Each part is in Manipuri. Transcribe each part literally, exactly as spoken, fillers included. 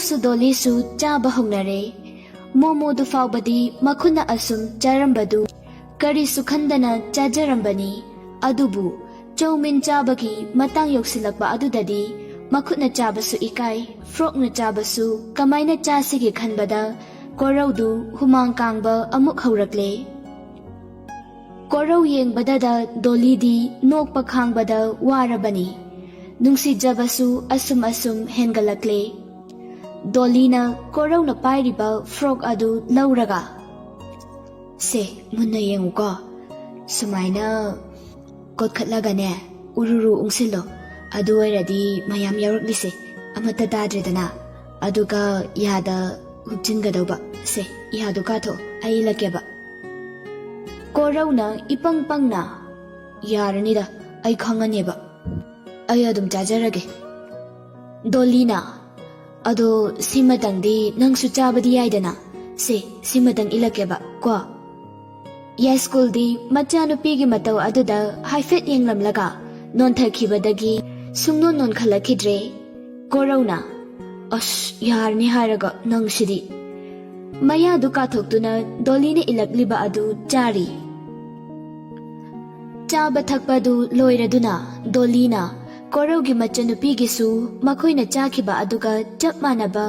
ꯁꯨ ꯗꯣꯂꯤꯁꯨ ꯆꯥꯕ ꯍꯧꯅꯔꯦ꯫ ꯃꯣꯃꯣꯗꯨ ꯐꯥꯎꯕꯗꯤ ꯃꯈꯨꯠꯅ ꯑꯁꯨꯝ ꯆꯥꯔꯝꯕꯗꯨ ꯀꯔꯤꯁꯨ ꯈꯟꯗꯅ ꯆꯥꯖꯔꯝꯕꯅꯤ꯫ ꯑꯗꯨꯕꯨ ꯆꯧꯃꯤꯟ ꯆꯥꯕꯒꯤ ꯃꯇꯥꯡ ꯌꯧꯁꯤꯜꯂꯛꯄ ꯑꯗꯨꯗꯗꯤ ꯃꯈꯨꯠꯅ ꯆꯥꯕꯁꯨ ꯏꯀꯥꯏ, ꯐ꯭ꯔꯣꯛꯅ ꯆꯥꯕꯁꯨ ꯀꯃꯥꯏꯅ ꯆꯥꯁꯤꯒꯦ ꯈꯟꯕꯗ ꯀꯣꯔꯧꯗꯨ ꯍꯨꯃꯥꯡ ꯀꯥꯡꯕ ꯑꯃꯨꯛ ꯍꯧꯔꯛꯂꯦ꯫ ꯀꯣꯔꯧ ꯌꯦꯡꯕꯗꯗ ꯗꯣꯂꯤꯗꯤ ꯅꯣꯛꯄ ꯈꯥꯡꯕꯗ ꯋꯥꯔꯕꯅꯤ꯫ ꯅꯨꯡꯁꯤꯖꯕꯁꯨ ꯑꯁꯨꯝ ꯑꯁꯨꯝ ꯍꯦꯟꯒꯠꯂꯛꯂꯦ꯫ ꯗꯣꯂꯤꯅ ꯀꯣꯔꯧꯅ ꯄꯥꯏꯔꯤꯕ ꯐ꯭ꯔꯣꯛ ꯑꯗꯨ ꯂꯧꯔꯒ, "ꯁꯦ, ꯃꯨꯟꯅ ꯌꯦꯡꯉꯨꯀꯣ꯫ ꯁꯨꯃꯥꯏꯅ ꯀꯣꯠꯈꯠꯂꯒꯅꯦ, ꯎꯔꯨꯔꯨ ꯎꯪꯁꯤꯜꯂꯣ꯫ ꯑꯗꯨ ꯑꯣꯏꯔꯗꯤ ꯃꯌꯥꯝ ꯌꯥꯎꯔꯛꯂꯤꯁꯦ ꯑꯃꯠꯇ ꯇꯥꯗ꯭ꯔꯦꯗꯅ꯫ ꯑꯗꯨꯒ ꯌꯥꯗ ꯍꯨꯞꯆꯤꯟꯒꯗꯧꯕ꯫ ꯁꯦ, ꯌꯥꯗꯣ ꯀꯥꯊꯣꯛꯑꯣ, ꯑꯩ ꯏꯜꯂꯛꯀꯦꯕ꯫" ꯀꯣꯔꯧꯅ ꯏꯄꯪ ꯄꯪꯅ, "ꯌꯥꯔꯅꯤꯗ, ꯑꯩ ꯈꯪꯉꯅꯦꯕ꯫ ꯑꯩ ꯑꯗꯨꯝ ꯆꯥꯖꯔꯒꯦ꯫" ꯗꯣꯂꯤꯅ, "ꯑꯗꯣ ꯁꯤꯃꯇꯪꯗꯤ ꯅꯪꯁꯨ ꯆꯥꯕꯗꯤ ꯌꯥꯏꯗꯅ꯫ ꯁꯦ, ꯁꯤꯃꯇꯪ ꯏꯜꯂꯛꯀꯦꯕ ꯀꯣ꯫" ꯌꯥꯏꯁ꯭ꯀꯨꯜꯗꯤ ꯃꯆꯥꯅꯨꯄꯤꯒꯤ ꯃꯇꯧ ꯑꯗꯨꯗ ꯍꯥꯏꯐꯦꯠ ꯌꯦꯡꯂꯝꯂꯒ ꯅꯣꯟꯊꯈꯤꯕꯗꯒꯤ ꯁꯨꯡꯅꯣꯟ ꯅꯣꯟꯈꯠꯂꯛꯈꯤꯗ꯭ꯔꯦ꯫ ꯀꯣꯔꯧꯅ, "ꯑꯁ, ꯌꯥꯔꯅꯤ ꯍꯥꯏꯔꯒ ꯅꯪꯁꯤꯗꯤ꯫" ꯃꯌꯥꯗꯨ ꯀꯥꯊꯣꯛꯇꯨꯅ ꯗꯣꯂꯤꯅ ꯏꯜꯂꯛꯂꯤꯕ ꯑꯗꯨ ꯆꯥꯔꯤ꯫ ꯆꯥꯕ ꯊꯛꯄꯗꯨ ꯂꯣꯏꯔꯗꯨꯅ ꯗꯣꯂꯤꯅ ꯀꯣꯔꯧꯒꯤ ꯃꯆꯟꯅꯨꯄꯤꯒꯤꯁꯨ ꯃꯈꯣꯏꯅ ꯆꯥꯈꯤꯕ ꯑꯗꯨꯒ ꯆꯞ ꯃꯥꯟꯅꯕ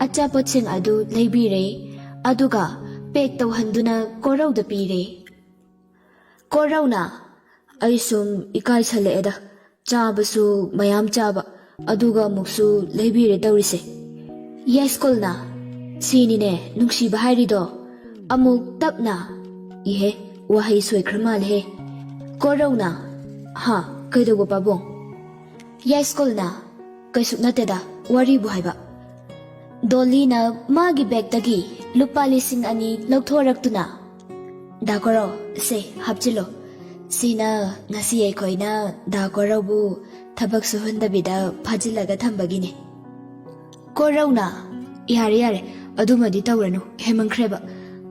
ꯑꯆꯥꯄꯣꯠꯁꯤꯡ ꯑꯗꯨ ꯂꯩꯕꯤꯔꯦ꯫ ꯑꯗꯨꯒ ꯄꯦꯛ ꯇꯧꯍꯟꯗꯨꯅ ꯀꯣꯔꯧꯗ ꯄꯤꯔꯦ꯫ ꯀꯣꯔꯧꯅ, "ꯑꯩ ꯁꯨꯝ ꯏꯀꯥꯏꯁꯜꯂꯛꯑꯦꯗ, ꯆꯥꯕꯁꯨ ꯃꯌꯥꯝ ꯆꯥꯕ, ꯑꯗꯨꯒ ꯑꯃꯨꯛꯁꯨ ꯂꯩꯕꯤꯔꯦ ꯇꯧꯔꯤꯁꯦ꯫" ꯌꯥꯏꯁ꯭ꯀꯨꯜꯅ, "ꯁꯤꯅꯤꯅꯦ ꯅꯨꯡꯁꯤꯕ ꯍꯥꯏꯔꯤꯗꯣ꯫" ꯑꯃꯨꯛ ꯇꯞꯅ, "ꯏꯍꯦ, ꯋꯥꯍꯩ ꯁꯣꯏꯈ꯭ꯔ ꯃꯥꯜꯂꯦꯍꯦ꯫" ꯀꯣꯔꯧꯅ, "ꯍꯥ, ꯀꯩꯗꯧꯕ ꯄꯥꯕꯨꯡ?" ꯌꯥꯏꯁ꯭ꯀꯨꯜꯅ, "ꯀꯩꯁꯨ ꯅꯠꯇꯦꯗ, ꯋꯥꯔꯤꯕꯨ ꯍꯥꯏꯕ꯫" ꯗꯣꯂꯤꯅ ꯃꯥꯒꯤ ꯕꯦꯒꯇꯒꯤ ꯂꯨꯄꯥ ꯂꯤꯁꯤꯡ ꯑꯅꯤ ꯂꯧꯊꯣꯔꯛꯇꯨꯅ, "ꯗꯥ ꯀꯣꯔꯧ, ꯁꯦ, ꯍꯥꯞꯆꯤꯜꯂꯣ꯫ ꯁꯤꯅ ꯉꯁꯤ ꯑꯩꯈꯣꯏꯅ ꯗꯥ ꯀꯣꯔꯧꯕꯨ ꯊꯕꯛ ꯁꯨꯍꯟꯗꯕꯤꯗ ꯐꯥꯖꯤꯜꯂꯒ ꯊꯝꯕꯒꯤꯅꯦ꯫" ꯀꯣꯔꯧꯅ, "ꯌꯥꯔꯦ, ꯌꯥꯔꯦ, ꯑꯗꯨꯃꯗꯤ ꯇꯧꯔꯅꯨ, ꯍꯦꯟꯃꯟꯈ꯭ꯔꯦꯕ꯫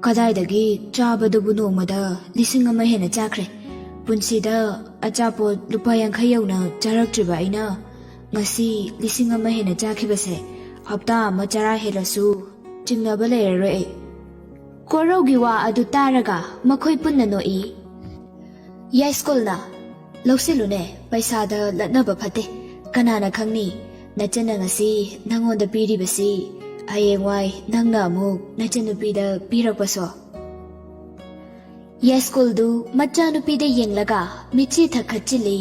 ꯀꯗꯥꯏꯗꯒꯤ ꯆꯥꯕꯗꯨꯕꯨ ꯅꯣꯡꯃꯗ ꯂꯤꯁꯤꯡ ꯑꯃ ꯍꯦꯟꯅ ꯆꯥꯈ꯭ꯔꯦ꯫ ꯄꯨꯟꯁꯤꯗ ꯑꯆꯥꯄꯣꯠ ꯂꯨꯄꯥ ꯌꯥꯡꯈꯩ ꯌꯧꯅ ꯆꯥꯔꯛꯇ꯭ꯔꯤꯕ ꯑꯩꯅ ꯉꯁꯤ ꯂꯤꯁꯤꯡ ꯑꯃ ꯍꯦꯟꯅ ꯆꯥꯈꯤꯕꯁꯦ ꯍꯞꯇꯥ ꯑꯃ ꯆꯔꯥ ꯍꯦꯜꯂꯁꯨ ꯆꯤꯡꯅꯕ ꯂꯩꯔꯔꯣꯏ ꯑꯩ꯫ ꯀꯣꯔꯧꯒꯤ ꯋꯥ ꯑꯗꯨ ꯇꯥꯔꯒ ꯃꯈꯣꯏ ꯄꯨꯟꯅ ꯅꯣꯛꯏ꯫ ꯌꯥꯏꯁ꯭ꯀꯨꯜꯅ, "ꯂꯧꯁꯤꯜꯂꯨꯅꯦ, ꯄꯩꯁꯥꯗ ꯂꯠꯅꯕ ꯐꯠꯇꯦ꯫ ꯀꯅꯥꯅ ꯈꯪꯅꯤ, ꯅꯆꯟꯅ ꯉꯁꯤ ꯅꯪꯉꯣꯟꯗ ꯄꯤꯔꯤꯕꯁꯤ ꯍꯌꯦꯡꯋꯥꯏ ꯅꯪꯅ ꯑꯃꯨꯛ ꯅꯆꯟꯅꯨꯄꯤꯗ ꯄꯤꯔꯛꯄꯁꯣ?" ꯌꯥꯏꯁ꯭ꯀꯨꯜꯗꯨ ꯃꯆꯥꯅꯨꯄꯤꯗ ꯌꯦꯡꯂꯒ ꯃꯤꯠꯆꯤ ꯊꯛꯈꯠꯆꯤꯜꯂꯤ꯫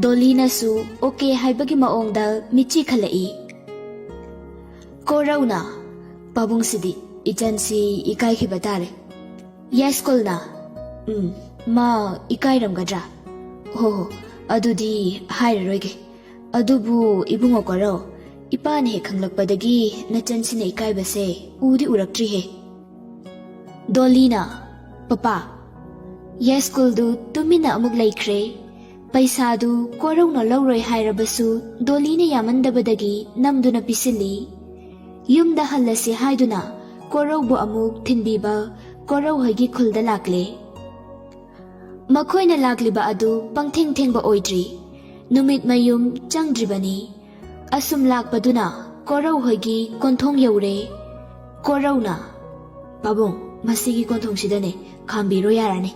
ꯗꯣꯂꯤꯅꯁꯨ ꯑꯣꯀꯦ ꯍꯥꯏꯕꯒꯤ ꯃꯑꯣꯡꯗ ꯃꯤꯠꯆꯤ ꯈꯜꯂꯛꯏ꯫ ꯀꯣꯔꯧꯅ, "ꯄꯥꯕꯨꯡꯁꯤꯗꯤ ꯏꯆꯟꯁꯤ ꯏꯀꯥꯏꯈꯤꯕ ꯇꯥꯔꯦ꯫" ꯌꯥꯏꯁ꯭ꯀꯨꯜꯅ, "ꯎꯝ, ꯃꯥ ꯏꯀꯥꯏꯔꯝꯒꯗ꯭ꯔꯥ? ꯍꯣ ꯍꯣ, ꯑꯗꯨꯗꯤ ꯍꯥꯏꯔꯔꯣꯏꯒꯦ꯫ ꯑꯗꯨꯕꯨ ꯏꯕꯨꯡꯉꯣ ꯀꯣꯔꯧ, ꯏꯄꯥꯅ ꯍꯦꯛ ꯈꯪꯂꯛꯄꯗꯒꯤ ꯅꯆꯟꯁꯤꯅ ꯏꯀꯥꯏꯕꯁꯦ ꯎꯗꯤ ꯎꯔꯛꯇ꯭ꯔꯤꯍꯦ꯫" ꯗꯣꯂꯤꯅ, "ꯄꯄꯥ꯫" ꯌꯥꯏꯁ꯭ꯀꯨꯜꯗꯨ ꯇꯨꯃꯤꯟꯅ ꯑꯃꯨꯛ ꯂꯩꯈ꯭ꯔꯦ꯫ ꯄꯩꯁꯥꯗꯨ ꯀꯣꯔꯧꯅ ꯂꯧꯔꯣꯏ ꯍꯥꯏꯔꯕꯁꯨ ꯗꯣꯂꯤꯅ ꯌꯥꯃꯟꯗꯕꯗꯒꯤ ꯅꯝꯗꯨꯅ ꯄꯤꯁꯤꯜꯂꯤ꯫ ꯌꯨꯝꯗ ꯍꯜꯂꯁꯤ ꯍꯥꯏꯗꯨꯅ ꯀꯣꯔꯧꯕꯨ ꯑꯃꯨꯛ ꯊꯤꯟꯕꯤꯕ ꯀꯣꯔꯧ ꯍꯣꯏꯒꯤ ꯈꯨꯜꯗ ꯂꯥꯛꯂꯦ꯫ ꯃꯈꯣꯏꯅ ꯂꯥꯛꯂꯤꯕ ꯑꯗꯨ ꯄꯪꯊꯦꯡ ꯊꯦꯡꯕ ꯑꯣꯏꯗ꯭ꯔꯤ꯫ ꯅꯨꯃꯤꯠ ꯃꯌꯨꯝ ꯆꯪꯗ꯭ꯔꯤꯕꯅꯤ꯫ ꯑꯁꯨꯝ ꯂꯥꯛꯄꯗꯨꯅ ꯀꯣꯔꯧ ꯍꯣꯏꯒꯤ ꯀꯣꯟꯊꯣꯡ ꯌꯧꯔꯦ꯫ ꯀꯣꯔꯧꯅ, "ꯄꯥꯕꯨꯡ, ꯃꯁꯤꯒꯤ ꯀꯣꯟꯊꯣꯡꯁꯤꯗꯅꯦ, ꯈꯥꯝꯕꯤꯔꯣ ꯌꯥꯔꯅꯤ꯫"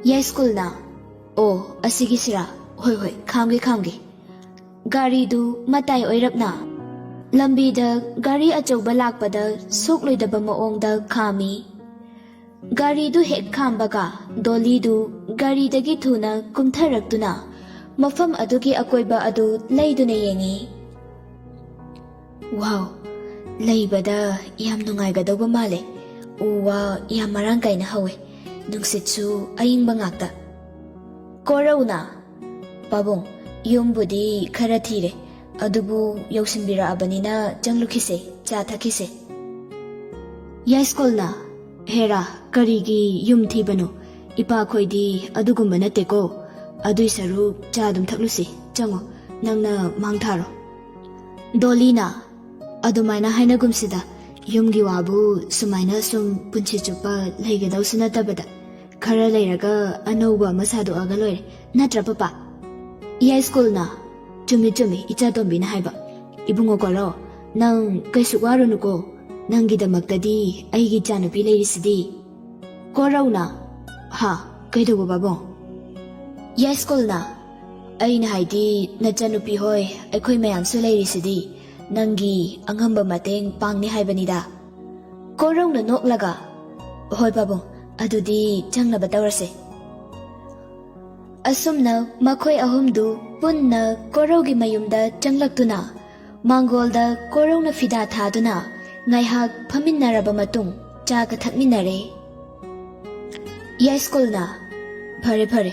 ꯌꯥꯏꯁ꯭ꯀꯨꯜꯅ, "ꯑꯣ, ꯑꯁꯤꯒꯤꯁꯤꯔꯥ? ꯍꯣꯏ ꯍꯣꯏ, ꯈꯥꯝꯒꯦ ꯈꯥꯝꯒꯦ꯫" ꯒꯥꯔꯤꯗꯨ ꯃꯇꯥꯏ ꯑꯣꯏꯔꯞꯅ ꯂꯝꯕꯤꯗ ꯒꯥꯔꯤ ꯑꯆꯧꯕ ꯂꯥꯛꯄꯗ ꯁꯣꯛꯂꯣꯏꯗꯕ ꯃꯑꯣꯡꯗ ꯈꯥꯝꯃꯤ꯫ ꯒꯥꯔꯤꯗꯨ ꯍꯦꯛ ꯈꯥꯝꯕꯒ ꯗꯣꯂꯤꯗꯨ ꯒꯥꯔꯤꯗꯒꯤ ꯊꯨꯅ ꯀꯨꯝꯊꯔꯛꯇꯨꯅ ꯃꯐꯝ ꯑꯗꯨꯒꯤ ꯑꯀꯣꯏꯕ ꯑꯗꯨ ꯂꯩꯗꯨꯅ ꯌꯦꯡꯉꯤ꯫ "ꯋꯥꯎ, ꯂꯩꯕꯗ ꯌꯥꯝ ꯅꯨꯡꯉꯥꯏꯒꯗꯧꯕ ꯃꯥꯜꯂꯦ꯫ ꯎ ꯋꯥ ꯌꯥꯝ ꯃꯔꯥꯡ ꯀꯥꯏꯅ ꯍꯧꯋꯦ꯫ ꯅꯨꯡꯁꯤꯠꯁꯨ ꯑꯏꯪꯕ ꯉꯥꯛꯇ꯫" ꯀꯣꯔꯧꯅ, "ꯄꯥꯕꯨꯡ, ꯌꯨꯝꯕꯨꯗꯤ ꯈꯔ ꯊꯤꯔꯦ, ꯑꯗꯨꯕꯨ ꯌꯧꯁꯤꯟꯕꯤꯔꯛꯑꯕꯅꯤꯅ ꯆꯪꯂꯨꯈꯤꯁꯦ, ꯆꯥ ꯊꯛꯈꯤꯁꯦ꯫" ꯌꯥꯏꯁ꯭ꯀꯨꯜꯅ, "ꯍꯦꯔꯥ, ꯀꯔꯤꯒꯤ ꯌꯨꯝ ꯊꯤꯕꯅꯣ? ꯏꯄꯥꯈꯣꯏꯗꯤ ꯑꯗꯨꯒꯨꯝꯕ ꯅꯠꯇꯦꯀꯣ꯫ ꯑꯗꯨꯏ ꯁꯔꯨꯛ ꯆꯥ ꯑꯗꯨꯝ ꯊꯛꯂꯨꯁꯤ, ꯆꯪꯉꯣ, ꯅꯪꯅ ꯃꯥꯡ ꯊꯥꯔꯣ꯫" ꯗꯣꯂꯤꯅ, "ꯑꯗꯨꯃꯥꯏꯅ ꯍꯥꯏꯅꯒꯨꯝꯁꯤꯗ, ꯌꯨꯝꯒꯤ ꯋꯥꯕꯨ ꯁꯨꯃꯥꯏꯅ ꯁꯨꯝ ꯄꯨꯟꯁꯤ ꯆꯨꯞꯄ ꯂꯩꯒꯗꯧꯁꯨ ꯅꯠꯇꯕꯗ, ꯈꯔ ꯂꯩꯔꯒ ꯑꯅꯧꯕ ꯑꯃ ꯁꯥꯗꯣꯛꯑꯒ ꯂꯣꯏꯔꯦ, ꯅꯠꯇ꯭ꯔꯥ ꯄꯄꯥ?" ꯌꯥꯏꯁ꯭ꯀꯨꯜꯅ, "ꯆꯨꯝꯃꯤ ꯆꯨꯝꯃꯤ, ꯏꯆꯥꯇꯣꯝꯕꯤꯅ ꯍꯥꯏꯕ꯫ ꯏꯕꯨꯡꯉꯣ ꯀꯣꯔꯧ, ꯅꯪ ꯀꯩꯁꯨ ꯋꯥꯔꯨꯅꯨꯀꯣ, ꯅꯪꯒꯤꯗꯃꯛꯇꯗꯤ ꯑꯩꯒꯤ ꯏꯆꯥꯅꯨꯄꯤ ꯂꯩꯔꯤꯁꯤꯗꯤ꯫ ꯀꯣꯔꯧꯅ, ꯍꯥ, ꯀꯩꯗꯧꯕ ꯄꯥꯕꯨꯡ? ꯌꯥꯏꯁ꯭ꯀꯨꯜꯅ, ꯑꯩꯅ ꯍꯥꯏꯗꯤ ꯅꯆꯟꯅꯨꯄꯤ ꯍꯣꯏ ꯑꯩꯈꯣꯏ ꯃꯌꯥꯝꯁꯨ ꯂꯩꯔꯤꯁꯤꯗꯤ, ꯅꯪꯒꯤ ꯑꯉꯝꯕ ꯃꯇꯦꯡ ꯄꯥꯡꯅꯤ ꯍꯥꯏꯕꯅꯤꯗ꯫ ꯀꯣꯔꯧꯅ ꯅꯣꯛꯂꯒ, ꯍꯣꯏ ꯄꯥꯕꯨꯡ, ꯑꯗꯨꯗꯤ ꯆꯪꯅꯕ ꯇꯧꯔꯁꯦ꯫ ꯑꯁꯨꯝꯅ ꯃꯈꯣꯏ ꯑꯍꯨꯝꯗꯨ ꯄꯨꯟꯅ ꯀꯣꯔꯧꯒꯤ ꯃꯌꯨꯝꯗ ꯆꯪꯂꯛꯇꯨꯅ ꯃꯥꯡꯒꯣꯜꯗ ꯀꯣꯔꯧꯅ ꯐꯤꯗꯥ ꯊꯥꯗꯨꯅ ꯉꯥꯏꯍꯥꯛ ꯐꯝꯃꯤꯟꯅꯔꯕ ꯃꯇꯨꯡ ꯆꯥꯒ ꯊꯛꯃꯤꯟꯅꯔꯦ꯫ ꯌꯥꯏꯁ꯭ꯀꯨꯜꯅ, ꯐꯔꯦ ꯐꯔꯦ,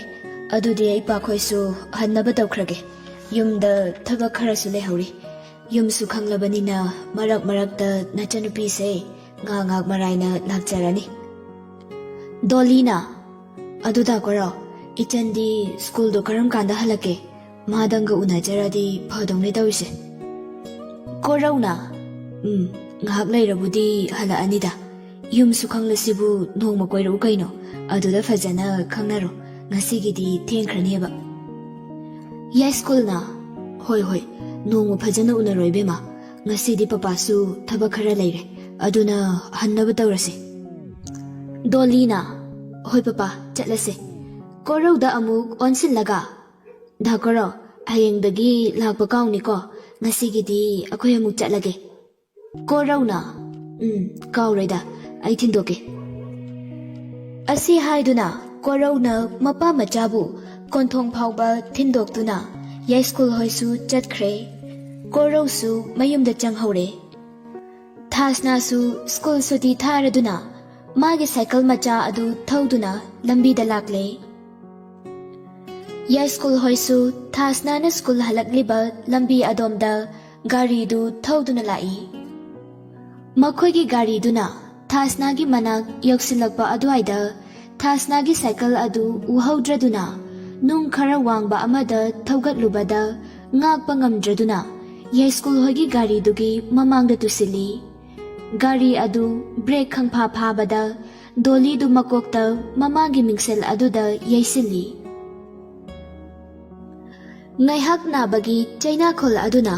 ꯑꯗꯨꯗꯤ ꯑꯩ ꯄꯥꯈꯣꯏꯁꯨ ꯍꯟꯅꯕ ꯇꯧꯈ꯭ꯔꯒꯦ꯫ ꯌꯨꯝꯗ ꯊꯕꯛ ꯈꯔꯁꯨ ꯂꯩꯍꯧꯔꯤ꯫ ꯌꯨꯝꯁꯨ ꯈꯪꯂꯕꯅꯤꯅ ꯃꯔꯛ ꯃꯔꯛꯇ ꯅꯆꯟꯅꯨꯄꯤꯁꯦ ꯉꯥꯏꯍꯥꯛ ꯉꯥꯏꯍꯥꯛ ꯃꯔꯥꯏꯅ ꯂꯥꯛꯆꯔꯅꯤ꯫ ꯗꯣꯂꯤꯅ, ꯑꯗꯨ ꯗꯥ ꯀꯣꯔꯧ, ꯏꯆꯟꯗꯤ ꯁ꯭ꯀꯨꯜꯗꯣ ꯀꯔꯝ ꯀꯥꯟꯗ ꯍꯜꯂꯛꯀꯦ? ꯃꯥꯗꯪꯒ ꯎꯅꯖꯔꯗꯤ ꯐꯗꯧꯅꯦ ꯇꯧꯔꯤꯁꯦ꯫ ꯀꯣꯔꯧꯅ, ꯎꯝ, ꯉꯥꯏꯍꯥꯛ ꯂꯩꯔꯕꯨꯗꯤ ꯍꯜꯂꯛꯑꯅꯤꯗ꯫ ꯌꯨꯝꯁꯨ ꯈꯪꯂꯁꯤꯕꯨ ꯅꯣꯡꯃ ꯀꯣꯏꯔꯛꯎ ꯀꯩꯅꯣ, ꯑꯗꯨꯗ ꯐꯖꯅ ꯈꯪꯅꯔꯣ꯫ ꯉꯁꯤꯒꯤꯗꯤ ꯊꯦꯡꯈ꯭ꯔꯅꯦꯕ꯫ ꯌꯥꯏꯁ꯭ꯀꯨꯜꯅ, ꯍꯣꯏ ꯍꯣꯏ, ꯅꯣꯡꯃ ꯐꯖꯅ ꯎꯅꯔꯣ ꯏꯕꯦꯝꯃ꯫ ꯉꯁꯤꯗꯤ ꯄꯄꯥꯁꯨ ꯊꯕꯛ ꯈꯔ ꯂꯩꯔꯦ, ꯑꯗꯨꯅ ꯍꯟꯅꯕ ꯇꯧꯔꯁꯦ꯫ ꯗꯣꯂꯤꯅ, ꯍꯣꯏ ꯄꯄꯥ, ꯆꯠꯂꯁꯦ꯫ ꯀꯣꯔꯧꯗ ꯑꯃꯨꯛ ꯑꯣꯟꯁꯤꯜꯂꯒ, ꯗꯥ ꯀꯣꯔꯧ, ꯍꯌꯦꯡꯗꯒꯤ ꯂꯥꯛꯄ ꯀꯥꯎꯅꯤꯀꯣ, ꯉꯁꯤꯒꯤꯗꯤ ꯑꯩꯈꯣꯏ ꯑꯃꯨꯛ ꯆꯠꯂꯒꯦ꯫ ꯀꯣꯔꯧꯅ, ꯎꯝ, ꯀꯥꯎꯔꯣꯏꯗ, ꯑꯩ ꯊꯤꯟꯗꯣꯛꯀꯦ꯫ ꯑꯁꯤ ꯍꯥꯏꯗꯨꯅ ꯀꯣꯔꯧꯅ ꯃꯄꯥ ꯃꯆꯥꯕꯨ ꯀꯣꯟꯊꯣꯡ ꯐꯥꯎꯕ ꯊꯤꯟꯗꯣꯛꯇꯨꯅ ꯌꯥꯏꯁ꯭ꯀꯨꯜ ꯍꯣꯏꯁꯨ ꯆꯠꯈ꯭ꯔꯦ꯫ ꯀꯣꯔꯧꯁꯨ ꯃꯌꯨꯝꯗ ꯆꯪꯍꯧꯔꯦ꯫ ꯊꯥꯁꯅꯥꯁꯨ ꯁ꯭ꯀꯨꯜ ꯁꯨꯇꯤ ꯊꯥꯔꯗꯨꯅ ꯃꯥꯒꯤ ꯁꯥꯏꯀꯜ ꯃꯆꯥ ꯑꯗꯨ ꯊꯧꯗꯨꯅ ꯂꯝꯕꯤꯗ ꯂꯥꯛꯂꯦ꯫ ꯌꯥꯏꯁ꯭ꯀꯨꯜ ꯍꯣꯏꯁꯨ ꯊꯥꯁꯅꯥꯅ ꯁ꯭ꯀꯨꯜ ꯍꯜꯂꯛꯂꯤꯕ ꯂꯝꯕꯤ ꯑꯗꯣꯝꯗ ꯒꯥꯔꯤꯗꯨ ꯊꯧꯗꯨꯅ ꯂꯥꯛꯏ꯫ ꯃꯈꯣꯏꯒꯤ ꯒꯥꯔꯤꯗꯨꯅ ꯊꯥꯁꯅꯥꯒꯤ ꯃꯅꯥꯛ ꯌꯧꯁꯤꯜꯂꯛꯄ ꯑꯗꯨꯋꯥꯏꯗ ꯊꯥꯁꯅꯥꯒꯤ ꯁꯥꯏꯀꯜ ꯑꯗꯨ ꯎꯍꯧꯗ꯭ꯔꯗꯨꯅ ꯅꯨꯡ ꯈꯔ ꯋꯥꯡꯕ ꯑꯃꯗ ꯊꯧꯒꯠꯂꯨꯕꯗ ꯉꯥꯛꯄ ꯉꯝꯗ꯭ꯔꯗꯨꯅ ꯌꯥꯏꯁ꯭ꯀꯨꯜ ꯍꯣꯏꯒꯤ ꯒꯥꯔꯤꯗꯨꯒꯤ ꯃꯃꯥꯡꯗ ꯇꯨꯁꯤꯜꯂꯤ꯫ ꯒꯥꯔꯤ ꯑꯗꯨ ꯕ꯭ꯔꯦꯛ ꯈꯪꯐꯥ ꯐꯥꯕꯗ ꯗꯣꯂꯤꯗꯨ ꯃꯀꯣꯛꯇ ꯃꯃꯥꯒꯤ ꯃꯤꯡꯁꯦꯜ ꯑꯗꯨꯗ ꯌꯩꯁꯤꯜꯂꯤ꯫ ꯉꯥꯏꯍꯥꯛ ꯅꯥꯕꯒꯤ ꯆꯩꯅꯥꯈꯣꯜ ꯑꯗꯨꯅ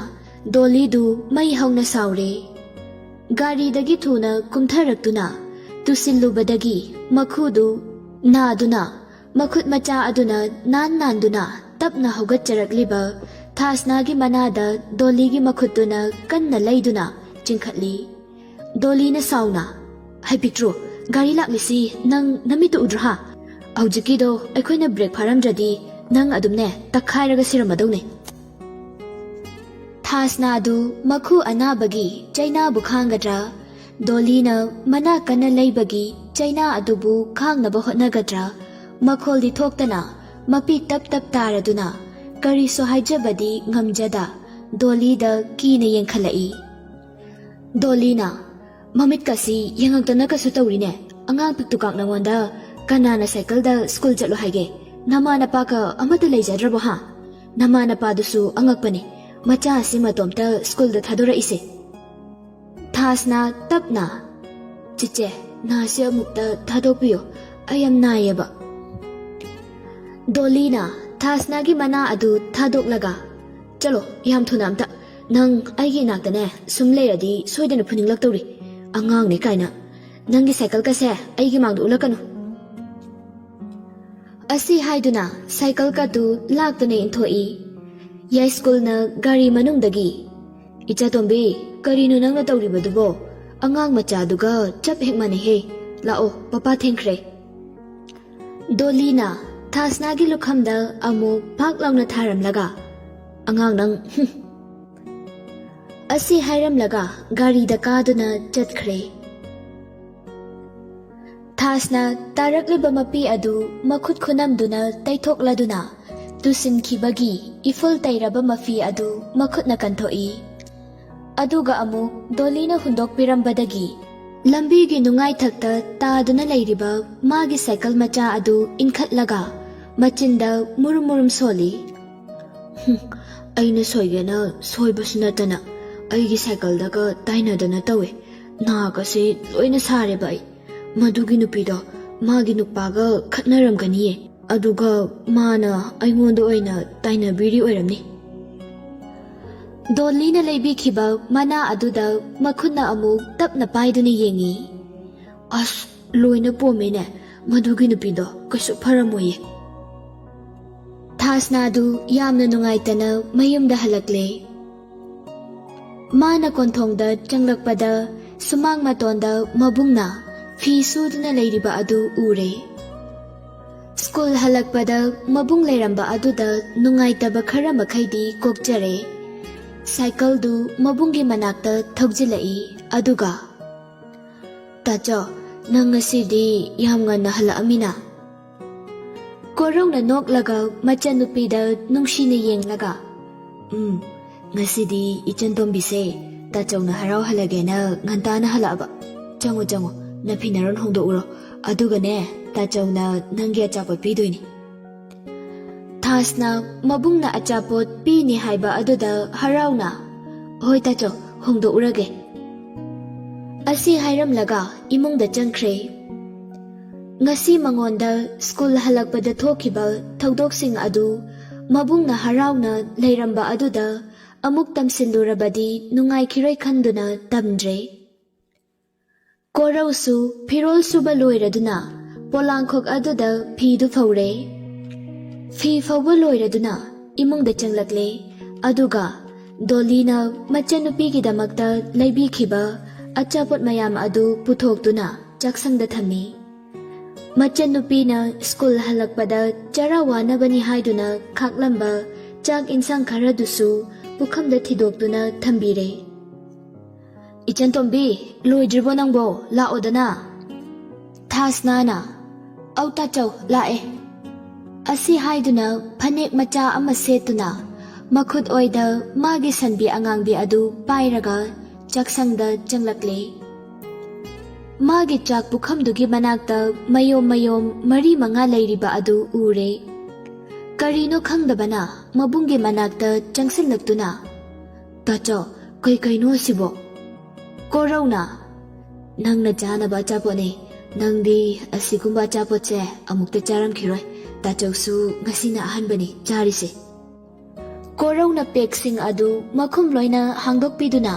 ꯗꯣꯂꯤꯗꯨ ꯃꯩ ꯍꯧꯅ ꯁꯥꯎꯔꯦ꯫ ꯒꯥꯔꯤꯗꯒꯤ ꯊꯨꯅ ꯀꯨꯝꯊꯔꯛꯇꯨꯅ ꯇꯨꯁꯤꯜꯂꯨꯕꯗꯒꯤ ꯃꯈꯨꯗꯨ ꯅꯥꯗꯨꯅ ꯃꯈꯨꯠ ꯃꯆꯥ ꯑꯗꯨꯅ ꯅꯥꯟ ꯅꯥꯟꯗꯨꯅ ꯇꯞꯅ ꯍꯧꯒꯠꯆꯔꯛꯂꯤꯕ ꯊꯥꯁꯅꯥꯒꯤ ꯃꯅꯥꯗ ꯗꯣꯂꯤꯒꯤ ꯃꯈꯨꯠꯇꯨꯅ ꯀꯟꯅ ꯂꯩꯗꯨꯅ ꯆꯤꯡꯈꯠꯂꯤ꯫ ꯗꯣꯂꯤꯅ ꯁꯥꯎꯅ, "ꯍꯩ ꯄꯤꯛꯇ꯭ꯔꯨ, ꯒꯥꯔꯤ ꯂꯥꯛꯂꯤꯁꯤ ꯅꯪ ꯅꯃꯤꯠꯇ ꯎꯗ꯭ꯔꯣ ꯍꯥ? ꯍꯧꯖꯤꯛꯀꯤꯗꯣ ꯑꯩꯈꯣꯏꯅ ꯕ꯭ꯔꯦꯛ ꯐꯥꯔꯝꯗ꯭ꯔꯗꯤ ꯅꯪ ꯑꯗꯨꯝꯅꯦ ꯇꯛꯈꯥꯏꯔꯒ ꯁꯤꯔꯝꯃꯗꯧꯅꯦ꯫" ꯊꯥꯁꯅꯥꯗꯨ ꯃꯈꯨ ꯑꯅꯥꯕꯒꯤ ꯆꯩꯅꯥꯕꯨ ꯈꯥꯡꯒꯗ꯭ꯔꯥ? ꯗꯣꯂꯤꯅ ꯃꯅꯥ ꯀꯟꯅ ꯂꯩꯕꯒꯤ ꯆꯩꯅꯥ ꯑꯗꯨꯕꯨ ꯈꯥꯡꯅꯕ ꯍꯣꯠꯅꯒꯗ꯭ꯔꯥ? ꯃꯈꯣꯜꯗꯤ ꯊꯣꯛꯇꯅ ꯃꯄꯤ ꯇꯞ ꯇꯞ ꯇꯥꯔꯗꯨꯅ ꯀꯔꯤꯁꯨ ꯍꯥꯏꯖꯕꯗꯤ ꯉꯝꯖꯗ ꯗꯣꯂꯤꯗ ꯀꯤꯅ ꯌꯦꯡꯈꯠꯂꯛꯏ꯫ ꯗꯣꯂꯤꯅ, "ꯃꯃꯤꯠꯀꯁꯤ ꯌꯦꯡꯉꯛꯇꯅ ꯀꯩꯁꯨ ꯇꯧꯔꯤꯅꯦ꯫ ꯑꯉꯥꯡ ꯄꯤꯛꯇꯨꯀꯥꯛ ꯅꯉꯣꯟꯗ ꯀꯅꯥꯅ ꯁꯥꯏꯀꯜꯗ ꯁ꯭ꯀꯨꯜ ꯆꯠꯂꯣ ꯍꯥꯏꯒꯦ? ꯅꯃꯥ ꯅꯄꯥꯒ ꯑꯃꯠꯇ ꯂꯩꯖꯗ꯭ꯔꯕꯣ ꯍꯥ? ꯅꯃꯥ ꯅꯄꯥꯗꯨꯁꯨ ꯑꯉꯛꯄꯅꯦ꯫ ꯃꯆꯥ ꯑꯁꯤ ꯃꯇꯣꯝꯇ ꯁ꯭ꯀꯨꯜꯗ ꯊꯥꯗꯣꯔꯛꯏꯁꯦ꯫" ꯊꯥꯁꯅ ꯇꯞꯅ, "ꯆꯤꯆꯦ, ꯅꯥꯁꯤ ꯑꯃꯨꯛꯇ ꯊꯥꯗꯣꯛꯄꯤꯌꯨ꯫ ꯑꯩ ꯌꯥꯝ ꯅꯥꯏꯌꯦꯕ꯫" ꯗꯣꯂꯤꯅ ꯊꯥꯁꯅꯥꯒꯤ ꯃꯅꯥ ꯑꯗꯨ ꯊꯥꯗꯣꯛꯂꯒ, "ꯆꯠꯂꯣ, ꯌꯥꯝ ꯊꯨꯅ ꯑꯝꯇ꯫ ꯅꯪ ꯑꯩꯒꯤ ꯏꯅꯥꯛꯇꯅꯦ ꯁꯨꯝ ꯂꯩꯔꯗꯤ ꯁꯣꯏꯗꯅ ꯐꯨꯅꯤꯡꯂꯛꯇꯧꯔꯤ꯫ ꯑꯉꯥꯡꯅꯦ ꯀꯥꯏꯅ꯫ ꯅꯪꯒꯤ ꯁꯥꯏꯀꯜꯒꯁꯦ ꯑꯩꯒꯤ ꯃꯥꯡꯗ ꯎꯠꯂꯛꯀꯅꯨ꯫" ꯑꯁꯤ ꯍꯥꯏꯗꯨꯅ ꯁꯥꯏꯀꯜ ꯀꯥꯗꯨ ꯂꯥꯛꯇꯨꯅ ꯏꯟꯊꯣꯛꯏ꯫ ꯌꯥꯏꯁ꯭ꯀꯨꯜꯅ ꯒꯥꯔꯤ ꯃꯅꯨꯡꯗꯒꯤ, "ꯏꯆꯥꯇꯣꯝꯕꯤ, ꯀꯔꯤꯅꯣ ꯅꯪꯅ ꯇꯧꯔꯤꯕꯗꯨꯕꯣ? ꯑꯉꯥꯡ ꯃꯆꯥꯗꯨꯒ ꯆꯞ ꯍꯦꯛ ꯃꯥꯟꯅꯩꯍꯦ꯫ ꯂꯥꯛꯑꯣ, ꯄꯄꯥ ꯊꯦꯡꯈ꯭ꯔꯦ꯫" ꯗꯣꯂꯤꯅ ꯊꯥꯁꯅꯥꯒꯤ ꯂꯨꯈꯝꯗ ꯑꯃꯨꯛ ꯐꯥꯛ ꯂꯥꯎꯅ ꯊꯥꯔꯝꯂꯒ, "ꯑꯉꯥꯡ ꯅꯪ, ꯍꯨꯝ꯫" ꯑꯁꯤ ꯍꯥꯏꯔꯝꯂꯒ ꯒꯥꯔꯤꯗ ꯀꯥꯗꯨꯅ ꯆꯠꯈ꯭ꯔꯦ꯫ ꯊꯥꯁꯅ ꯇꯥꯔꯛꯂꯤꯕ ꯃꯄꯤ ꯑꯗꯨ ꯃꯈꯨꯠ ꯈꯨꯅꯝꯗꯨꯅ ꯇꯩꯊꯣꯛꯂꯗꯨꯅ ꯇꯨꯁꯤꯟꯈꯤꯕꯒꯤ ꯏꯐꯨꯜ ꯇꯩꯔꯕ ꯃꯐꯤ ꯑꯗꯨ ꯃꯈꯨꯠꯅ ꯀꯟꯊꯣꯛꯏ꯫ ꯑꯗꯨꯒ ꯑꯃꯨꯛ ꯗꯣꯂꯤꯅ ꯍꯨꯟꯗꯣꯛꯄꯤꯔꯝꯕꯗꯒꯤ ꯂꯝꯕꯤꯒꯤ ꯅꯨꯡꯉꯥꯏꯊꯛꯇ ꯇꯥꯗꯨꯅ ꯂꯩꯔꯤꯕ ꯃꯥꯒꯤ ꯁꯥꯏꯀꯜ ꯃꯆꯥ ꯑꯗꯨ ꯏꯟꯈꯠꯂꯒ ꯃꯆꯤꯟꯗ ꯃꯨꯔꯨꯝ ꯃꯨꯔꯨꯝ ꯁꯣꯜꯂꯤ꯫ "ꯍꯨꯝ, ꯑꯩꯅ ꯁꯣꯏꯒꯦꯅ ꯁꯣꯏꯕꯁꯨ ꯅꯠꯇꯅ ꯑꯩꯒꯤ ꯁꯥꯏꯀꯜꯗꯒ ꯇꯥꯏꯅꯗꯅ ꯇꯧꯋꯦ꯫ ꯅꯥꯒꯁꯦ ꯂꯣꯏꯅ ꯁꯥꯔꯦꯕ ꯑꯩ꯫ ꯃꯗꯨꯒꯤ ꯅꯨꯄꯤꯗꯣ ꯃꯥꯒꯤ ꯅꯨꯄꯥꯒ ꯈꯠꯅꯔꯝꯒꯅꯤꯌꯦ꯫ ꯑꯗꯨꯒ ꯃꯥꯅ ꯑꯩꯉꯣꯟꯗ ꯑꯣꯏꯅ ꯇꯥꯏꯅꯕꯤꯔꯤ ꯑꯣꯏꯔꯝꯅꯤ꯫" ꯗꯣꯂꯤꯅ ꯂꯩꯕꯤꯈꯤꯕ ꯃꯅꯥ ꯑꯗꯨꯗ ꯃꯈꯨꯠꯅ ꯑꯃꯨꯛ ꯇꯞꯅ ꯄꯥꯏꯗꯨꯅ ꯌꯦꯡꯉꯤ꯫ "ꯑꯁ, ꯂꯣꯏꯅ ꯄꯣꯝꯃꯦꯅꯦ꯫ ꯃꯗꯨꯒꯤ ꯅꯨꯄꯤꯗꯣ ꯀꯩꯁꯨ ꯐꯔꯝꯃꯣꯏꯌꯦ꯫" ꯊꯥꯁꯅꯥꯗꯨ ꯌꯥꯝꯅ ꯅꯨꯡꯉꯥꯏꯇꯅ ꯃꯌꯨꯝꯗ ꯍꯜꯂꯛꯂꯦ꯫ ꯃꯥꯅ ꯀꯣꯟꯊꯣꯡꯗ ꯆꯪꯂꯛꯄꯗ ꯁꯨꯃꯥꯡ ꯃꯇꯣꯟꯗ ꯃꯕꯨꯡꯅ ꯐꯤ ꯁꯨꯗꯨꯅ ꯂꯩꯔꯤꯕ ꯑꯗꯨ ꯎꯔꯦ꯫ ꯁ꯭ꯀꯨꯜ ꯍꯜꯂꯛꯄꯗ ꯃꯕꯨꯡ ꯂꯩꯔꯝꯕ ꯑꯗꯨꯗ ꯅꯨꯡꯉꯥꯏꯇꯕ ꯈꯔ ꯃꯈꯩꯗꯤ ꯀꯣꯛꯆꯔꯦ꯫ ꯁꯥꯏꯀꯜꯗꯨ ꯃꯕꯨꯡꯒꯤ ꯃꯅꯥꯛꯇ ꯊꯧꯖꯤꯜꯂꯛꯏ꯫ ꯑꯗꯨꯒ, "ꯇꯥꯆꯧ, ꯅꯪ ꯉꯁꯤꯗꯤ ꯌꯥꯝ ꯉꯟꯅ ꯍꯜꯂꯛꯑꯃꯤꯅ?" ꯀꯣꯔꯧꯅ ꯅꯣꯛꯂꯒ ꯃꯆꯟꯅꯨꯄꯤꯗ ꯅꯨꯡꯁꯤꯅ ꯌꯦꯡꯂꯒ, "ꯎꯝ, ꯉꯁꯤꯗꯤ ꯏꯆꯟ ꯇꯣꯝꯕꯤꯁꯦ ꯇꯥꯆꯧꯅ ꯍꯔꯥꯎꯍꯜꯂꯒꯦꯅ ꯉꯟꯇꯥꯅ ꯍꯜꯂꯛꯑꯕ꯫ ꯆꯪꯉꯣ, ꯆꯪꯉꯣ, ꯅꯐꯤ ꯅꯔꯣꯟ ꯍꯣꯡꯗꯣꯛꯎꯔꯣ꯫ ꯑꯗꯨꯒꯅꯦ, ꯇꯥꯆꯧꯅ ꯅꯪꯒꯤ ꯑꯆꯥꯄꯣꯠ ꯄꯤꯗꯣꯏꯅꯤ꯫" ꯊꯥꯁꯅ ꯃꯕꯨꯡꯅ ꯑꯆꯥꯄꯣꯠ ꯄꯤꯅꯤ ꯍꯥꯏꯕ ꯑꯗꯨꯗ ꯍꯔꯥꯎꯅ, "ꯍꯣꯏ ꯇꯥꯆꯧ, ꯍꯣꯡꯗꯣꯛꯎꯔꯒꯦ" ꯑꯁꯤ ꯍꯥꯏꯔꯝꯂꯒ ꯏꯃꯨꯡꯗ ꯆꯪꯈ꯭ꯔꯦ꯫ ꯉꯁꯤ ꯃꯉꯣꯟꯗ ꯁ꯭ꯀꯨꯜ ꯍꯜꯂꯛꯄꯗ ꯊꯣꯛꯈꯤꯕ ꯊꯧꯗꯣꯛꯁꯤꯡ ꯑꯗꯨ ꯃꯕꯨꯡꯅ ꯍꯔꯥꯎꯅ ꯂꯩꯔꯝꯕ ꯑꯗꯨꯗ ꯑꯃꯨꯛ ꯇꯝꯁꯤꯜꯂꯨꯔꯕꯗꯤ ꯅꯨꯡꯉꯥꯏꯈꯤꯔꯣꯏ ꯈꯟꯗꯨꯅ ꯇꯝꯗ꯭ꯔꯦ꯫ ꯀꯣꯔꯧꯁꯨ ꯐꯤꯔꯣꯜ ꯁꯨꯕ ꯂꯣꯏꯔꯗꯨꯅ ꯄꯣꯂꯥꯡꯈꯣꯛ ꯑꯗꯨꯗ ꯐꯤꯗꯨ ꯐꯧꯔꯦ꯫ ꯐꯤ ꯐꯧꯕ ꯂꯣꯏꯔꯗꯨꯅ ꯏꯃꯨꯡꯗ ꯆꯪꯂꯛꯂꯦ꯫ ꯑꯗꯨꯒ ꯗꯣꯂꯤꯅ ꯃꯆꯟꯅꯨꯄꯤꯒꯤꯗꯃꯛꯇ ꯂꯩꯕꯤꯈꯤꯕ ꯑꯆꯥꯄꯣꯠ ꯃꯌꯥꯝ ꯑꯗꯨ ꯄꯨꯊꯣꯛꯇꯨꯅ ꯆꯥꯛꯁꯪꯗ ꯊꯝꯃꯤ꯫ ꯃꯆꯟꯅꯨꯄꯤꯅ ꯁ꯭ꯀꯨꯜ ꯍꯜꯂꯛꯄꯗ ꯆꯔꯥ ꯋꯥꯅꯕꯅꯤ ꯍꯥꯏꯗꯨꯅ ꯈꯥꯛꯂꯝꯕ ꯆꯥꯛ ꯏꯟꯁꯥꯡ ꯈꯔꯗꯨꯁꯨ ꯄꯨꯈꯝꯗ ꯊꯤꯗꯣꯛꯇꯨꯅ ꯊꯝꯕꯤꯔꯦ꯫ "ꯏꯆꯟ ꯇꯣꯝꯕꯤ, ꯂꯣꯏꯗ꯭ꯔꯤꯕꯣ ꯅꯪꯕꯣ? ꯂꯥꯛꯑꯣꯗꯅ꯫" ꯊꯥꯁꯅꯥꯅ, "ꯑꯧ ꯇꯥꯆꯧ, ꯂꯥꯛꯑꯦ" ꯑꯁꯤ ꯍꯥꯏꯗꯨꯅ ꯐꯅꯦꯛ ꯃꯆꯥ ꯑꯃ ꯁꯦꯠꯇꯨꯅ ꯃꯈꯨꯠ ꯑꯣꯏꯗ ꯃꯥꯒꯤ ꯁꯟꯕꯤ ꯑꯉꯥꯡꯕꯤ ꯑꯗꯨ ꯄꯥꯏꯔꯒ ꯆꯥꯛꯁꯪꯗ ꯆꯪꯂꯛꯂꯦ꯫ ꯃꯥꯒꯤ ꯆꯥꯛ ꯄꯨꯈꯝꯗꯨꯒꯤ ꯃꯅꯥꯛꯇ ꯃꯌꯣꯝ ꯃꯌꯣꯝ ꯃꯔꯤ ꯃꯉꯥ ꯂꯩꯔꯤꯕ ꯑꯗꯨ ꯎꯔꯦ꯫ ꯀꯔꯤꯅꯣ ꯈꯪꯗꯕꯅ ꯃꯕꯨꯡꯒꯤ ꯃꯅꯥꯛꯇ ꯆꯪꯁꯤꯜꯂꯛꯇꯨꯅ, "ꯇꯥꯆꯧ, ꯀꯩ ꯀꯩꯅꯣ ꯑꯁꯤꯕꯣ?" ꯀꯣꯔꯧꯅ, "ꯅꯪꯅ ꯆꯥꯅꯕ ꯑꯆꯥꯄꯣꯠꯅꯦ꯫ ꯅꯪꯗꯤ ꯑꯁꯤꯒꯨꯝꯕ ꯑꯆꯥꯄꯣꯠꯁꯦ ꯑꯃꯨꯛꯇ ꯆꯥꯔꯝꯈꯤꯔꯣꯏ꯫ ꯇꯥꯆꯧꯁꯨ ꯉꯁꯤꯅ ꯑꯍꯥꯟꯕꯅꯤ ꯆꯥꯔꯤꯁꯦ꯫" ꯀꯣꯔꯧꯅ ꯄꯦꯛꯁꯤꯡ ꯑꯗꯨ ꯃꯈꯨꯝ ꯂꯣꯏꯅ ꯍꯥꯡꯗꯣꯛꯄꯤꯗꯨꯅ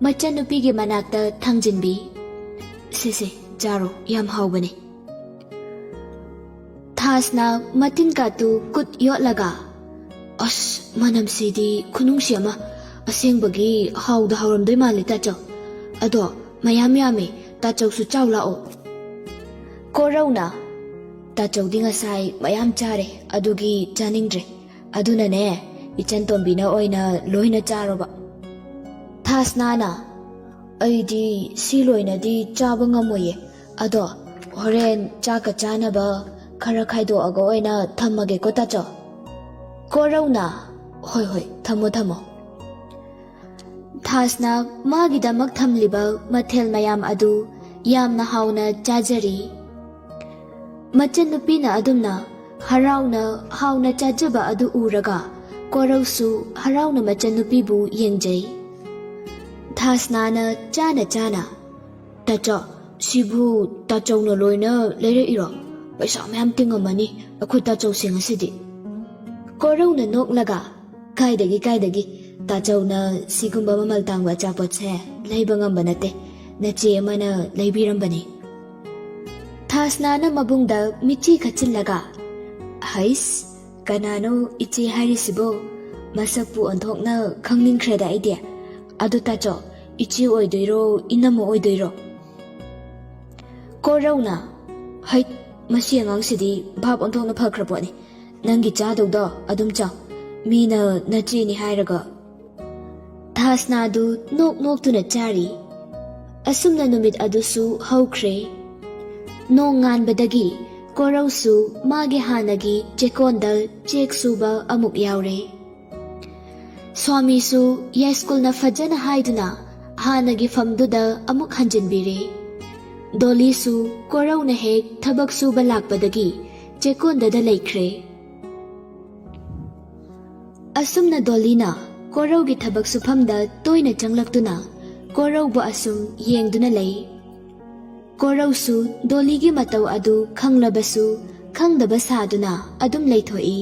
ꯃꯆꯟꯅꯨꯄꯤꯒꯤ ꯃꯅꯥꯛꯇ ꯊꯥꯡꯖꯤꯟꯕꯤ꯫ "ꯁꯦ ꯁꯦ, ꯆꯥꯔꯣ, ꯌꯥꯝ ꯍꯥꯎꯕꯅꯤ"꯫ ꯊꯥꯁꯅ ꯃꯇꯤꯟ ꯀꯥꯇꯨ ꯈꯨꯠ ꯌꯣꯠꯂꯒ, "ꯑꯁ, ꯃꯅꯝꯁꯤꯗꯤ ꯈꯨꯅꯨꯡꯁꯤ ꯑꯃ! ꯑꯁꯦꯡꯕꯒꯤ ꯍꯥꯎꯗ ꯍꯥꯎꯔꯝꯗꯣꯏ ꯃꯥꯜꯂꯤ, ꯇꯥꯆꯧ꯫ ꯑꯗꯣ ꯃꯌꯥꯝ ꯌꯥꯝꯃꯦ, ꯇꯥꯆꯧꯁꯨ ꯆꯥꯎ ꯂꯥꯛꯑꯣ"꯫ ꯀꯣꯔꯧꯅ, "ꯇꯥꯆꯧꯗꯤ ꯉꯁꯥꯏ ꯃꯌꯥꯝ ꯆꯥꯔꯦ, ꯑꯗꯨꯒꯤ ꯆꯥꯅꯤꯡꯗ꯭ꯔꯦ꯫ ꯑꯗꯨꯅꯅꯦ, ꯏꯆꯟ ꯇꯣꯝꯕꯤꯅ ꯑꯣꯏꯅ ꯂꯣꯏꯅ ꯆꯥꯔꯣꯕ"꯫ ꯊꯥꯁꯅꯥꯅ, "ꯑꯩꯗꯤ ꯁꯤ ꯂꯣꯏꯅꯗꯤ ꯆꯥꯕ ꯉꯝꯃꯣꯏꯌꯦ꯫ ꯑꯗꯣ ꯍꯣꯔꯦꯟ ꯆꯥꯛꯀ ꯆꯥꯅꯕ ꯈꯔ ꯈꯥꯏꯗꯣꯛꯑꯒ ꯑꯣꯏꯅ ꯊꯝꯃꯒꯦꯀꯣ, ꯇꯥꯆꯧ"꯫ ꯀꯣꯔꯧꯅ, "ꯍꯣꯏ, ꯍꯣꯏ, ꯊꯝꯃꯣ, ꯊꯝꯃꯣ"꯫ ꯊꯥꯁꯅ ꯃꯥꯒꯤꯗꯃꯛ ꯊꯝꯂꯤꯕ ꯃꯊꯦꯜ ꯃꯌꯥꯝ ꯑꯗꯨ ꯌꯥꯝꯅ ꯍꯥꯎꯅ ꯆꯥꯖꯔꯤ꯫ ꯃꯆꯟꯅꯨꯄꯤꯅ ꯑꯗꯨꯝꯅ ꯍꯔꯥꯎꯅ ꯍꯥꯎꯅ ꯆꯥꯖꯕ ꯑꯗꯨ ꯎꯔꯒ ꯀꯣꯔꯧꯁꯨ ꯍꯔꯥꯎꯅ ꯃꯆꯟꯅꯨꯄꯤꯕꯨ ꯌꯦꯡꯖꯩ꯫ ꯊꯥꯁꯅꯥꯅ ꯆꯥꯅ ꯆꯥꯅ, "ꯇꯥꯆꯧ, ꯁꯤꯕꯨ ꯇꯥꯆꯧꯅ ꯂꯣꯏꯅ ꯂꯩꯔꯛꯏꯔꯣ? ꯄꯩꯁꯥ ꯃꯌꯥꯝ ꯇꯤꯡꯉꯝꯃꯅꯤ ꯑꯩꯈꯣꯏ ꯇꯥꯆꯧꯁꯦ ꯉꯁꯤꯗꯤ"꯫ ꯀꯣꯔꯧꯅ ꯅꯣꯛꯂꯒ, "ꯀꯥꯏꯗꯒꯤ, ꯀꯥꯏꯗꯒꯤ? ꯇꯥꯆꯧꯅ ꯁꯤꯒꯨꯝꯕ ꯃꯃꯜ ꯇꯥꯡꯕ ꯑꯆꯥꯄꯣꯠꯁꯦ ꯂꯩꯕ ꯉꯝꯕ ꯅꯠꯇꯦ꯫ ꯅꯆꯦ ꯑꯃꯅ ꯂꯩꯕꯤꯔꯝꯕꯅꯤ"꯫ ꯊꯥꯁꯅꯥꯅ ꯃꯕꯨꯡꯗ ꯃꯤꯠꯆꯤ ꯈꯠꯆꯤꯜꯂꯒ, "ꯍꯩꯁ, ꯀꯅꯥꯅꯣ ꯏꯆꯦ ꯍꯥꯏꯔꯤꯁꯤꯕꯣ? ꯃꯁꯛꯄꯨ ꯑꯣꯟꯊꯣꯛꯅ ꯈꯪꯅꯤꯡꯈ꯭ꯔꯦꯗ ꯑꯩꯗꯤ꯫ ꯑꯗꯨ ꯇꯥꯆꯧ, ꯏꯆꯦ ꯑꯣꯏꯗꯣꯏꯔꯣ, ꯏꯅꯝꯃ ꯑꯣꯏꯗꯣꯏꯔꯣ?" ꯀꯣꯔꯧꯅ, "ꯍꯩꯠ, ꯃꯁꯤ ꯑꯉꯥꯡꯁꯤꯗꯤ ꯚꯥꯞ ꯑꯣꯟꯊꯣꯛꯅ ꯐꯈ꯭ꯔ ꯄꯣꯠꯅꯤ꯫ ꯅꯪꯒꯤ ꯆꯥꯗꯧꯗꯣ ꯑꯗꯨꯝ ꯆꯥꯎ꯫ ꯃꯤꯅ ꯅꯆꯦꯅꯤ ꯍꯥꯏꯔꯒ"꯫ ꯊꯥꯁꯅꯥꯗꯨ ꯅꯣꯛ ꯅꯣꯛꯇꯨꯅ ꯆꯥꯔꯤ꯫ ꯑꯁꯨꯝꯅ ꯅꯨꯃꯤꯠ ꯑꯗꯨꯁꯨ ꯍꯧꯈ꯭ꯔꯦ꯫ ꯅꯣꯡ ꯉꯥꯟꯕꯗꯒꯤ ꯀꯣꯔꯧꯁꯨ ꯃꯥꯒꯤ ꯍꯥꯟꯅꯒꯤ ꯆꯦꯛꯀꯣꯟꯗ ꯆꯦꯛ ꯁꯨꯕ ꯑꯃꯨꯛ ꯌꯥꯎꯔꯦ꯫ ꯁ꯭ꯋꯥꯃꯤꯁꯨ ꯌꯥꯏꯁ꯭ꯀꯨꯜꯅ ꯐꯖꯅ ꯍꯥꯏꯗꯨꯅ ꯍꯥꯟꯅꯒꯤ ꯐꯝꯗꯨꯗ ꯑꯃꯨꯛ ꯍꯟꯖꯤꯟꯕꯤꯔꯦ꯫ ꯗꯣꯂꯤꯁꯨ ꯀꯣꯔꯧꯅ ꯍꯦꯛ ꯊꯕꯛ ꯁꯨꯕ ꯂꯥꯛꯄꯗꯒꯤ ꯆꯦꯛꯀꯣꯟꯗꯗ ꯂꯩꯈ꯭ꯔꯦ꯫ ꯑꯁꯨꯝꯅ ꯗꯣꯂꯤꯅ ꯀꯣꯔꯧꯒꯤ ꯊꯕꯛ ꯁꯨꯐꯝꯗ ꯇꯣꯏꯅ ꯆꯪꯂꯛꯇꯨꯅ ꯀꯣꯔꯧꯕꯨ ꯑꯁꯨꯝ ꯌꯦꯡꯗꯨꯅ ꯂꯩ꯫ ꯀꯣꯔꯧꯁꯨ ꯗꯣꯂꯤꯒꯤ ꯃꯇꯧ ꯑꯗꯨ ꯈꯪꯂꯕꯁꯨ ꯈꯪꯗꯕ ꯁꯥꯗꯨꯅ ꯑꯗꯨꯝ ꯂꯩꯊꯣꯛꯏ꯫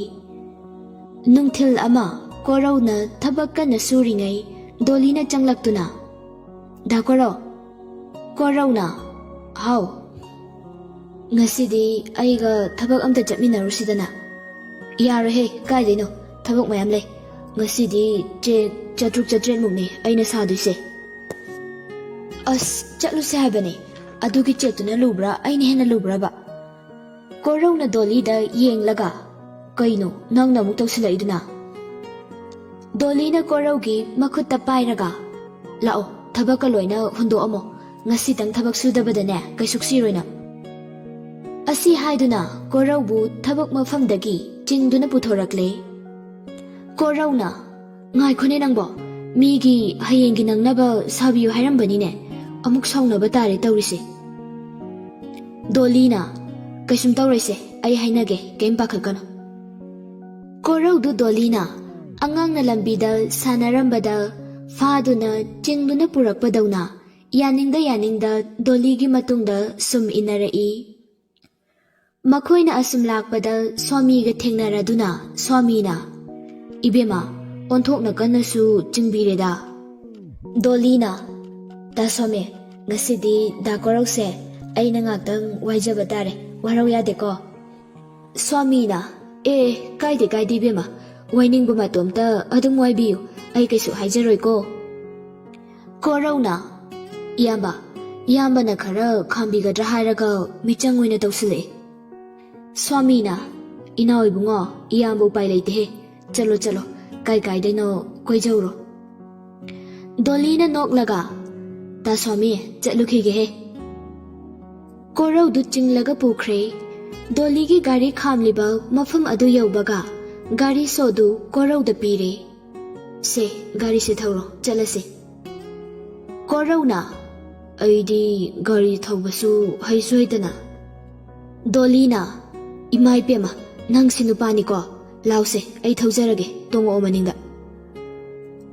ꯅꯨꯡꯊꯤꯜ ꯑꯃ ꯀꯣꯔꯧꯅ ꯊꯕꯛ ꯀꯟꯅ ꯁꯨꯔꯤꯉꯩ ꯗꯣꯂꯤꯅ ꯆꯪꯂꯛꯇꯨꯅ, "ꯗꯥ ꯀꯣꯔꯧ!" ꯀꯣꯔꯧꯅ, "ꯍꯥꯎ?" "ꯉꯁꯤꯗꯤ ꯑꯩꯒ ꯊꯕꯛ ꯑꯝꯇ ꯆꯠꯃꯤꯟꯅꯔꯨꯁꯤꯗꯅ?" "ꯌꯥꯔꯣꯏꯍꯦ, ꯀꯥꯏꯗꯩꯅꯣ? ꯊꯕꯛ ꯃꯌꯥꯝ ꯂꯩ꯫ ꯉꯁꯤꯗꯤ ꯆꯦꯛ ꯆꯥꯇ꯭ꯔꯨꯛ ꯆꯥꯇ꯭ꯔꯦꯠꯃꯨꯛꯅꯦ ꯑꯩꯅ ꯁꯥꯗꯣꯏꯁꯦ꯫" "ꯑꯁ, ꯆꯠꯂꯨꯁꯦ ꯍꯥꯏꯕꯅꯦ꯫ ꯑꯗꯨꯒꯤ ꯆꯦꯛꯇꯨꯅ ꯂꯨꯕ꯭ꯔꯥ, ꯑꯩꯅ ꯍꯦꯟꯅ ꯂꯨꯕ꯭ꯔꯕ?" ꯀꯣꯔꯧꯅ ꯗꯣꯂꯤꯗ ꯌꯦꯡꯂꯒ, "ꯀꯩꯅꯣ ꯅꯪꯅ ꯑꯃꯨꯛ ꯇꯧꯁꯤꯜꯂꯛꯏꯗꯨꯅ?" ꯗꯣꯂꯤꯅ ꯀꯣꯔꯧꯒꯤ ꯃꯈꯨꯠꯇ ꯄꯥꯏꯔꯒ, "ꯂꯥꯛꯑꯣ, ꯊꯕꯛꯀ ꯂꯣꯏꯅ ꯍꯨꯟꯗꯣꯛꯑꯝꯃꯣ꯫ ꯉꯁꯤꯇꯪ ꯊꯕꯛ ꯁꯨꯗꯕꯗꯅꯦ ꯀꯩꯁꯨꯛ ꯁꯤꯔꯣꯏ ꯅꯪ꯫" ꯑꯁꯤ ꯍꯥꯏꯗꯨꯅ ꯀꯣꯔꯧꯕꯨ ꯊꯕꯛ ꯃꯐꯝꯗꯒꯤ ꯆꯤꯡꯗꯨꯅ ꯄꯨꯊꯣꯔꯛꯂꯦ꯫ ꯀꯣꯔꯧꯅ, "ꯉꯥꯏꯈꯣꯅꯦ ꯅꯪꯕꯣ, ꯃꯤꯒꯤ ꯍꯌꯦꯡꯒꯤ ꯅꯪꯅꯕ ꯁꯥꯕꯤꯌꯨ ꯍꯥꯏꯔꯝꯕꯅꯤꯅꯦ, ꯑꯃꯨꯛ ꯁꯥꯎꯅꯕ ꯇꯥꯔꯦ ꯇꯧꯔꯤꯁꯦ꯫" ꯗꯣꯂꯤꯅ, "ꯀꯩꯁꯨꯝ ꯇꯧꯔꯣꯏꯁꯦ, ꯑꯩ ꯍꯥꯏꯅꯒꯦ, ꯀꯩꯝ ꯄꯥꯈꯠꯀꯅꯨ꯫" ꯀꯣꯔꯧꯗꯨ ꯗꯣꯂꯤꯅ ꯑꯉꯥꯡꯅ ꯂꯝꯕꯤꯗ ꯁꯥꯟꯅꯔꯝꯕꯗ ꯐꯥꯗꯨꯅ ꯆꯤꯡꯗꯨꯅ ꯄꯨꯔꯛꯄꯗꯧꯅ ꯌꯥꯅꯤꯡꯗ ꯌꯥꯅꯤꯡꯗ ꯗꯣꯂꯤꯒꯤ ꯃꯇꯨꯡꯗ ꯁꯨꯝ ꯏꯟꯅꯔꯛꯏ꯫ ꯃꯈꯣꯏꯅ ꯑꯁꯨꯝ ꯂꯥꯛꯄꯗ ꯁ꯭ꯋꯥꯃꯤꯒ ꯊꯦꯡꯅꯔꯗꯨꯅ ꯁ꯭ꯋꯥꯃꯤꯅ, "ꯏꯕꯦꯝꯃ, ꯑꯣꯟꯊꯣꯛꯅ ꯀꯟꯅꯁꯨ ꯆꯤꯡꯕꯤꯔꯦꯗ꯫" ꯗꯣꯂꯤꯅ, "ꯗꯥ ꯁ꯭ꯋꯥꯃꯤ, ꯉꯁꯤꯗꯤ ꯗꯥ ꯀꯣꯔꯧꯁꯦ ꯑꯩꯅ ꯉꯥꯛꯇꯪ ꯋꯥꯏꯖꯕ ꯇꯥꯔꯦ, ꯋꯥꯔꯧ ꯌꯥꯗꯦꯀꯣ?" ꯁ꯭ꯋꯥꯃꯤꯅ, "ꯑꯦ, ꯀꯥꯏꯗꯦ ꯀꯥꯏꯗꯦ ꯏꯕꯦꯝꯃ, ꯋꯥꯏꯅꯤꯡꯕ ꯃꯇꯣꯝꯇ ꯑꯗꯨꯝ ꯋꯥꯏꯕꯤꯌꯨ, ꯑꯩ ꯀꯩꯁꯨ ꯍꯥꯏꯖꯔꯣꯏꯀꯣ꯫" ꯀꯣꯔꯧꯅ, "ꯏꯌꯥꯝꯕ, ꯏꯌꯥꯝꯕꯅ ꯈꯔ ꯈꯥꯝꯕꯤꯒꯗ꯭ꯔꯥ ꯍꯥꯏꯔꯒ ꯃꯤꯆꯪ ꯑꯣꯏꯅ ꯇꯧꯁꯤꯜꯂꯛꯑꯦ꯫" ꯁ꯭ꯋꯥꯃꯤꯅ, "ꯏꯅꯥꯎ ꯏꯕꯨꯡꯉꯣ, ꯏꯌꯥꯝꯕ ꯎꯄꯥꯏ ꯂꯩꯇꯦꯍꯦ꯫ ꯆꯠꯂꯣ ꯆꯠꯂꯣ, ꯀꯥꯏ ꯀꯥꯏꯗꯩꯅꯣ ꯀꯣꯏꯖꯧꯔꯣ꯫" ꯗꯣꯂꯤꯅ ꯅꯣꯛꯂꯒ, "ꯗꯥ ꯁ꯭ꯋꯥꯃꯤ, ꯆꯠꯂꯨꯈꯤꯒꯦꯍꯦ꯫" ꯀꯣꯔꯧꯗꯨ ꯆꯤꯡꯂꯒ ꯄꯨꯈ꯭ꯔꯦ꯫ ꯗꯣꯂꯤꯒꯤ ꯒꯥꯔꯤ ꯈꯥꯝꯂꯤꯕ ꯃꯐꯝ ꯑꯗꯨ ꯌꯧꯕꯒ ꯒꯥꯔꯤ ꯁꯣꯗꯨ ꯀꯣꯔꯧꯗ ꯄꯤꯔꯦ꯫ "ꯁꯦ, ꯒꯥꯔꯤꯁꯦ ꯊꯧꯔꯣ, ꯆꯠꯂꯁꯦ꯫" ꯀꯣꯔꯧꯅ, "ꯑꯩꯗꯤ ꯒꯥꯔꯤ ꯊꯧꯕꯁꯨ ꯍꯩꯁꯨ ꯍꯩꯇꯅ꯫" ꯗꯣꯂꯤꯅ, "ꯏꯃꯥ ꯏꯄꯦꯝꯃ, ꯅꯪꯁꯤ ꯅꯨꯄꯥꯅꯤꯀꯣ꯫ ꯂꯥꯎꯁꯦ, ꯑꯩ ꯊꯧꯖꯔꯒꯦ, ꯇꯣꯡꯉꯛꯑꯣ ꯃꯅꯤꯡꯗ꯫"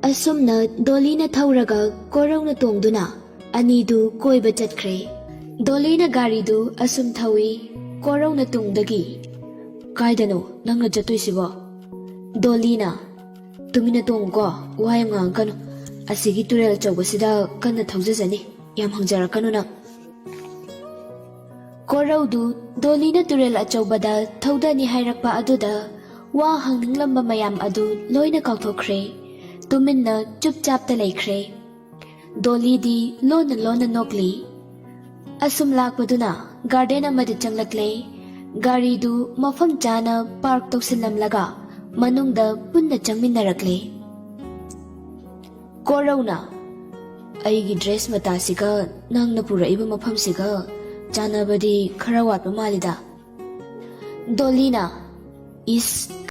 ꯑꯁꯨꯝꯅ ꯗꯣꯂꯤꯅ ꯊꯧꯔꯒ ꯀꯣꯔꯧꯅ ꯇꯣꯡꯗꯨꯅ ꯑꯅꯤꯗꯨ ꯀꯣꯏꯕ ꯆꯠꯈ꯭ꯔꯦ꯫ ꯗꯣꯂꯤꯅ ꯒꯥꯔꯤꯗꯨ ꯑꯁꯨꯝ ꯊꯧꯏ, ꯀꯣꯔꯧꯅ ꯇꯨꯡꯗꯒꯤ, "ꯀꯥꯏꯗꯅꯣ ꯅꯪꯅ ꯆꯠꯇꯣꯏꯁꯤꯕꯣ?" ꯗꯣꯂꯤꯅ, ꯇꯨꯃꯤꯟꯅ ꯇꯣꯡꯉꯨꯀꯣ, ꯋꯥ ꯌꯥꯝ ꯉꯥꯡꯉꯛꯀꯅꯨ꯫ ꯑꯁꯤꯒꯤ ꯇꯨꯔꯦꯜ ꯑꯆꯧꯕꯁꯤꯗ ꯀꯟꯅ ꯊꯧꯖꯖꯅꯤ, ꯌꯥꯝ ꯍꯪꯖꯔꯛꯀꯅꯨ ꯅꯪ꯫ ꯀꯣꯔꯧꯗꯨ ꯗꯣꯂꯤꯅ ꯇꯨꯔꯦꯜ ꯑꯆꯧꯕꯗ ꯊꯧꯗꯅꯤ ꯍꯥꯏꯔꯛꯄ ꯑꯗꯨꯗ ꯋꯥ ꯍꯪꯅꯤꯡꯂꯝꯕ ꯃꯌꯥꯝ ꯑꯗꯨ ꯂꯣꯏꯅ ꯀꯥꯎꯊꯣꯛꯈ꯭ꯔꯦ꯫ ꯇꯨꯃꯤꯟꯅ ꯆꯨꯞꯆꯥꯞꯇ ꯂꯩꯈ꯭ꯔꯦ꯫ ꯗꯣꯂꯤꯗꯤ ꯂꯣꯟꯅ ꯂꯣꯟꯅ ꯅꯣꯛꯂꯤ꯫ ꯑꯁꯨꯝ ꯂꯥꯛꯄꯗꯨꯅ ꯒꯥꯔꯗꯦꯟ ꯑꯃꯗ ꯆꯪꯂꯛꯂꯦ꯫ ꯒꯥꯔꯤꯗꯨ ꯃꯐꯝ ꯆꯥꯅ ꯄꯥꯔꯛ ꯇꯧꯁꯤꯜꯂꯝꯂꯒ ꯃꯅꯨꯡꯗ ꯄꯨꯟꯅ ꯆꯪꯃꯤꯟꯅꯔꯛꯂꯦ꯫ ꯀꯣꯔꯧꯅ, "ꯑꯩꯒꯤ ꯗ꯭ꯔꯦꯁ ꯃꯇꯥꯁꯤꯒ ꯅꯪꯅ ꯄꯨꯔꯛꯏꯕ ꯃꯐꯝꯁꯤꯒ ꯆꯥꯟꯅꯕꯗꯤ ꯈꯔ ꯋꯥꯠꯄ ꯃꯥꯜꯂꯤꯗ"꯫ ꯗꯣꯂꯤꯅ, "ꯏꯁ,